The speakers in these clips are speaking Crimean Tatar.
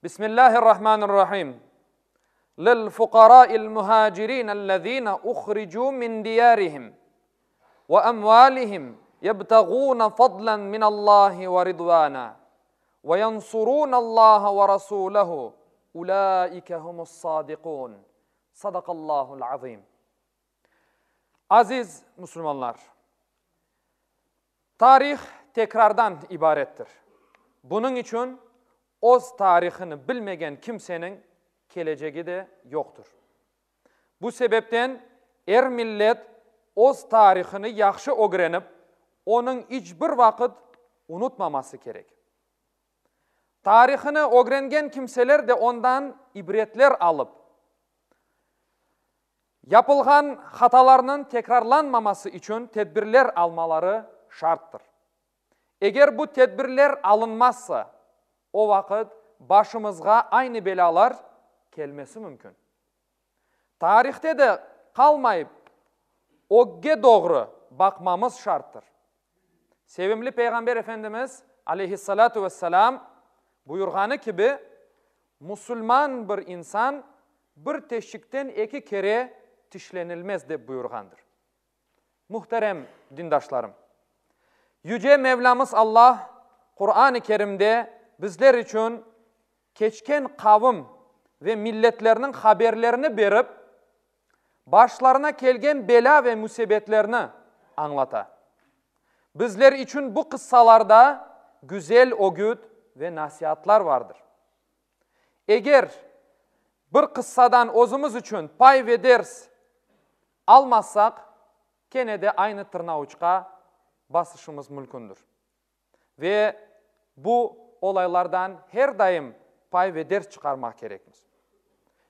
Bismillahirrahmanirrahim. Lil fuqara'il muhacirin ellezine uhricu min diyarihim ve emvalihim yebtagûne fadlen minallahi ve ridvana ve yansurunallaha ve rasulehu ulaike humus sadiqun. Sadakallahul azim. Aziz musulmanlar! Tarih tekrardan ibarettir. Bunıñ içün öz tarihını bilmegen kimseniñ kelecegi de yoqtır. Bu sebepten er millet öz tarihını yahşı ögrenip, onıñ iç bir vaqıt unutmaması kerek. Tarihını ögrengen kimseler de ondan ibretler alıp, yapılğan hatalarnıñ tekrarlanmaması içün tedbirler almaları şarttır. Eger bu tedbirler alınmazsa, o vaqıt başımızğa aynı belâlar kelmesi mümkün. Tarihte de qalmayıp, ögge doğru baqmamız şarttır. Sevimli Peyğamber Efendimiz, aleyhissalâtu vesselâm, buyurğanı kibi, musulman bir insan bir teşikten eki kere tişlenilmez dep buyurğandır. Muhterem dindaşlarım! Yüce Mevlamız Allah Quran-ı Kerimde bizler içün keçken qavım ve milletlerniñ haberlerini berip, başlarına kelgen belâ ve müsibetlerni añlata. Bizler içün bu qıssalarda güzel ögüt ve nasiatlar vardır. Eger bir qıssadan özümiz içün pay ve ders almasaq, kene de aynı tırnavuçqa basışımız mülkündür. Ve bu olaylardan her daim pay ve ders çıqarmaq kerekmiz.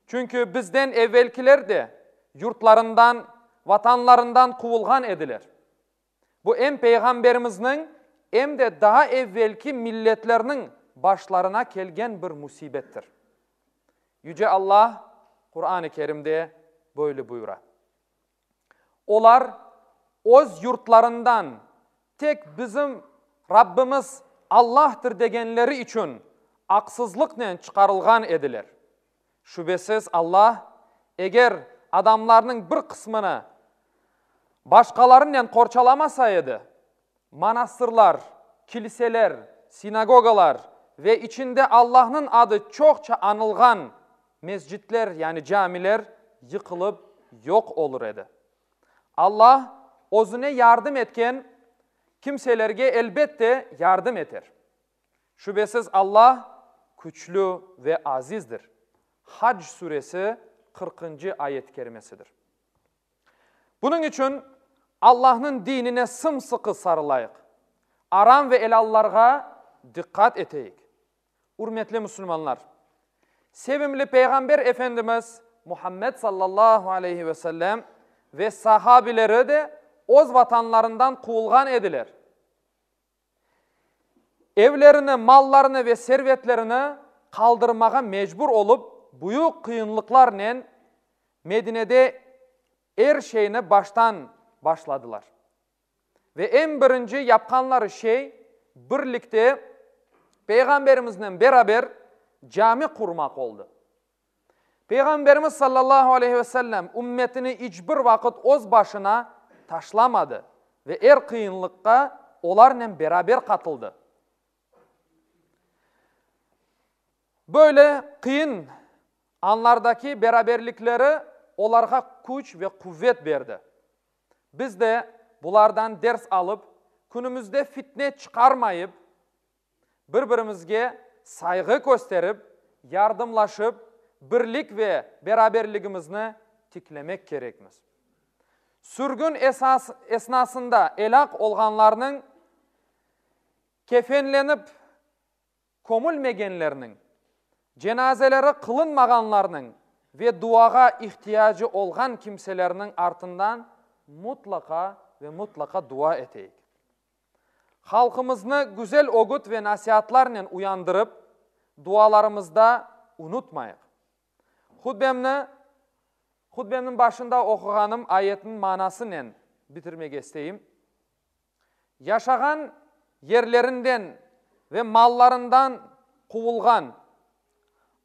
Çünki bizden evvelkiler de yurtlarından, vatanlarından quvulğan ediler. Bu em Peyğamberimizniñ, em de daa evvelki milletlerniñ başlarına kelgen bir musibettir. Yüce Allah Quran-ı Kerimde böyle buyura. Olar öz yurtlarından tek bizim Rabbimiz Allahtır degenleri içün aqsızlıqnen çıqarılğan ediler. Şübesiz Allah, eger adamlarnıñ bir qısmını başqalarınen qorçalamasa edi, manastırlar, kiliseler, sinagogalar ve içinde Allahnıñ adı çoqça añılğan mescitler, yani camiler yıqılıp yoq olur edi. Allah özüne yardım etken kimselerge elbette yardım eter. Şübesiz Allah küçlü ve azizdir. Hac suresi qırqıncı ayet-i kerimesidir. Bunıñ içün Allahnıñ dinine sım-sıqı sarılayıq, aram ve elâllarğa diqqat eteyik. Ürmetli musulmanlar! Sevimli Peyğamber Efendimiz Muhammed sallallahu aleyhi ve sellem ve sahabileri de öz vatanlarından quvulğan ediler. Evlerini, mallarını ve servetlerini qaldırmağa mecbur olıp, büyük qıyınlıqlarnen Medinede er şeyni baştan başladılar. Ve eñ birinci yapqanları şey, birlikte Peyğamberimiznen beraber cami qurmaq oldı. Peyğamberimiz sallallahu aleyhi ve sellem ümmetini iç bir vaqıt öz başına taşlamadı ve er qıyınlıqqa olarnen beraber qatıldı. Böyle qıyın anlardaki beraberlikleri olarğa küç ve quvet berdi. Biz de bulardan ders alıp, künümizde fitne çıqarmayıp, Bir-birimizge sayğı kösterip, yardımlaşıp, birlik ve beraberligimizni tiklemek kerekmiz. Sürgün esnasında elâk olğanlarnıñ, kefenlenip kömülmegenlerniñ, cenazeleri qılınmağanlarnıñ ve duağa ihtiyacı olğan kimselerniñ artından mutlaqa ve mutlaqa dua eteyik. Halqımıznı güzel ögüt ve nasiatlarnen uyandırıp, dualarımızda unutmayıq. Hutbemni hutbemniñ başında oquğanım ayetniñ manasınen bitirmege isteyim. Yaşağan yerlerinden ve mallarından quvulğan.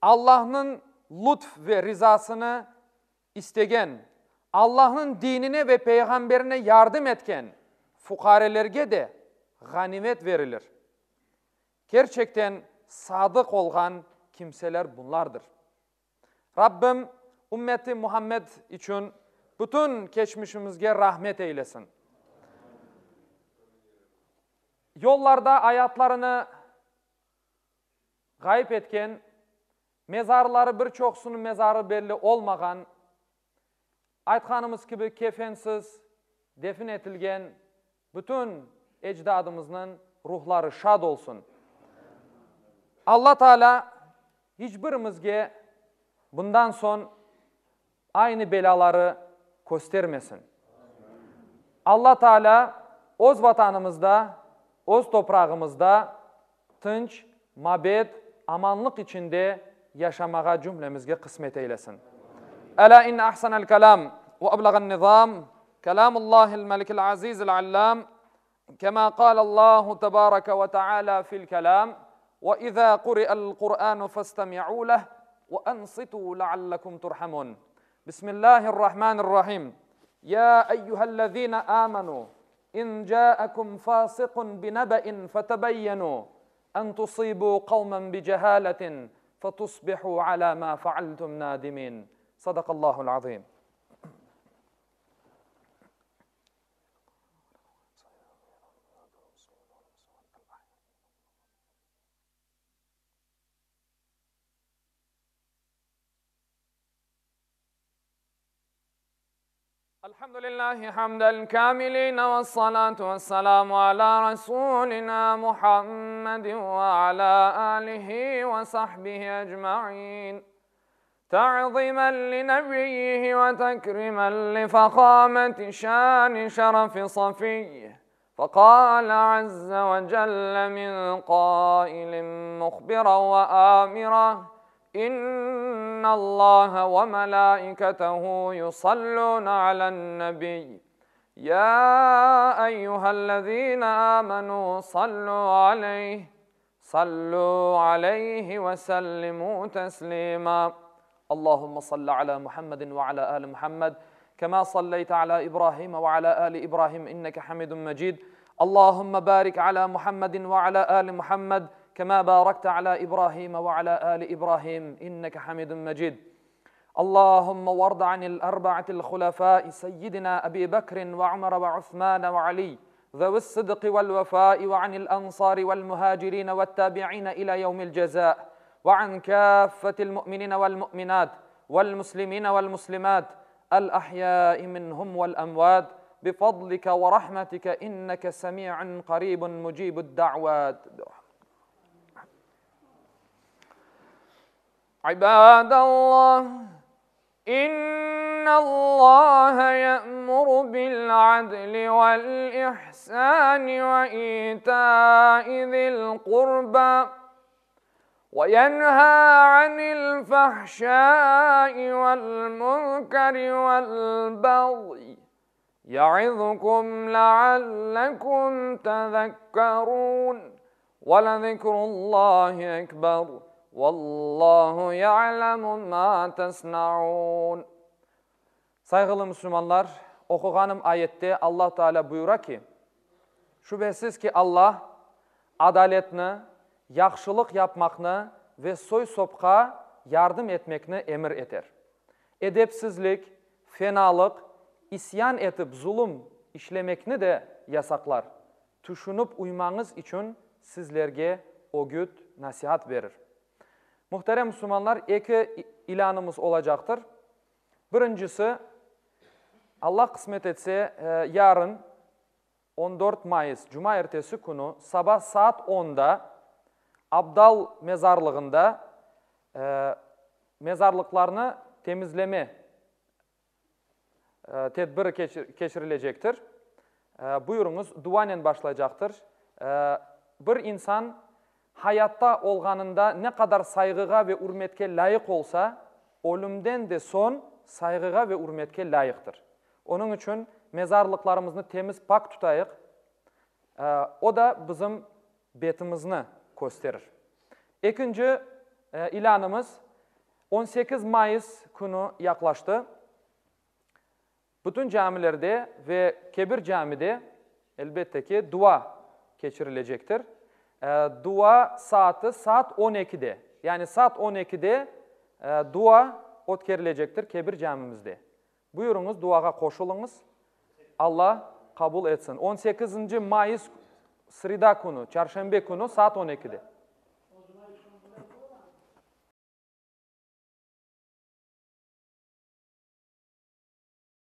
Allahnıñ lutf ve rizasını istegen, Allahnıñ dinine ve Peyğamberine yardım etken fuqarelerge de ğanimet verilir. Kerçekten sadıq olğan kimseler bunlardır. Rabbim ümmeti Muhammed içün bütün keçmişimizge rahmet eylesin. Yollarda ayatlarını ğayıp etken, mezarları bir çoqsunıñ mezarı belli olmağan, aytqanımız kibi kefensiz defin etilgen bütün ecdadımıznıñ ruhları şad olsun. Alla Taalâ hiç birimizge bundan soñ aynı belâları köstermesin. Alla Taalâ öz Vatanımızda, öz toprağımızda tınç, mabet, amanlıq içinde yaşamağa cümlemizge qısmet eylesin. Elâ inne ahsenel kelâm ve eblağen nizâm kelâmullâhil melikil azîzil allâm kemâ kâlellâhu tebâreke ve teâlâ fil kelâm ve izâ kuri'el Kur'ânu festemi'û leh ve ensitû leallekum turhamûn. Bismillâhirrahmânirrahîm. Yâ eyyühellezîne âmenû in câekum fâsiqun binebe'in fetebeyyenu en tusîbû kavmen bicehâletin fetusbihû alâ mâ fealtum nâdimîn. Sadakallâhu'l azîm. الحمد لله حمد الكاملين والصلاة والسلام على رسولنا محمد وعلى آله وصحبه أجمعين تعظيما لنبيه وتكريما لفخامة شان شرف صفيه فقال عز وجل من قائل مخبرا وآمرا إن الله وملائكته يصلون على النبي يا أيها الذين آمنوا صلوا عليه صلوا عليه وسلموا تسليما اللهم صل على محمد وعلى آل محمد كما صليت على إبراهيم وعلى آل إبراهيم إنك حميد مجيد اللهم بارك على محمد وعلى آل محمد كما باركت على إبراهيم وعلى آل إبراهيم إنك حميد مجيد اللهم وارض عن الأربعة الخلفاء سيدنا أبي بكر وعمر وعثمان وعلي ذوي الصدق والوفاء وعن الأنصار والمهاجرين والتابعين إلى يوم الجزاء وعن كافة المؤمنين والمؤمنات والمسلمين والمسلمات الأحياء منهم والأموات بفضلك ورحمتك إنك سميع قريب مجيب الدعوات عباد الله إن الله يأمر بالعدل والإحسان وإيتاء ذي القربى وينهى عن الفحشاء والمنكر والبغي يعظكم لعلكم تذكرون ولذكر الله أكبر والله يعلم ما تصنعون Sayğılı musulmanlar, oquğanım ayette Alla Teala buyura ki, Şübhesiz ki, Alla adaletni, yahşılıq yapmaqnı ve soy-sopqa yardım etmekni emir eter. Edepsizlik, fenalıq, isyan etip zulum işlemekni de yasaqlar. Tüşünip uymañız içün sizlerge ögüt, nasiat berir. Muhterem musulmanlar, eki ilânımız olacaqtır. Birincisi, Allah qısmet etse, yarın, 14 mayıs, cumaertesi künü, saba saat onda Abdal mezarlığında mezarlıqlarnı temizleme tedbiri keçirilecektir. Buyurıñız, duanen başlaycaqtır. Bir insan hayatta olğanında ne qadar sayğığa ve ürmetke lâyıq olsa, ölümden de soñ sayğığa ve ürmetke lâyıqtır. Onıñ içün mezarlıqlarımıznı temiz-pak tutayıq, o da bizim betimizni kösterir. Ekinci ilânımız. 18 mayıs künü yaqlaştı. Bütün camilerde ve Kebir camide, elbette ki, dua keçirilecektir. Dua saatı saat on ekide, yani saat on ekide dua ötkerilecektir Kebir camimizde. Buyurıñız, duağa qoşulıñız. Alla qabul etsin. On sekizinci mayıs sreda künü, çarşenbe künü saat on ekide.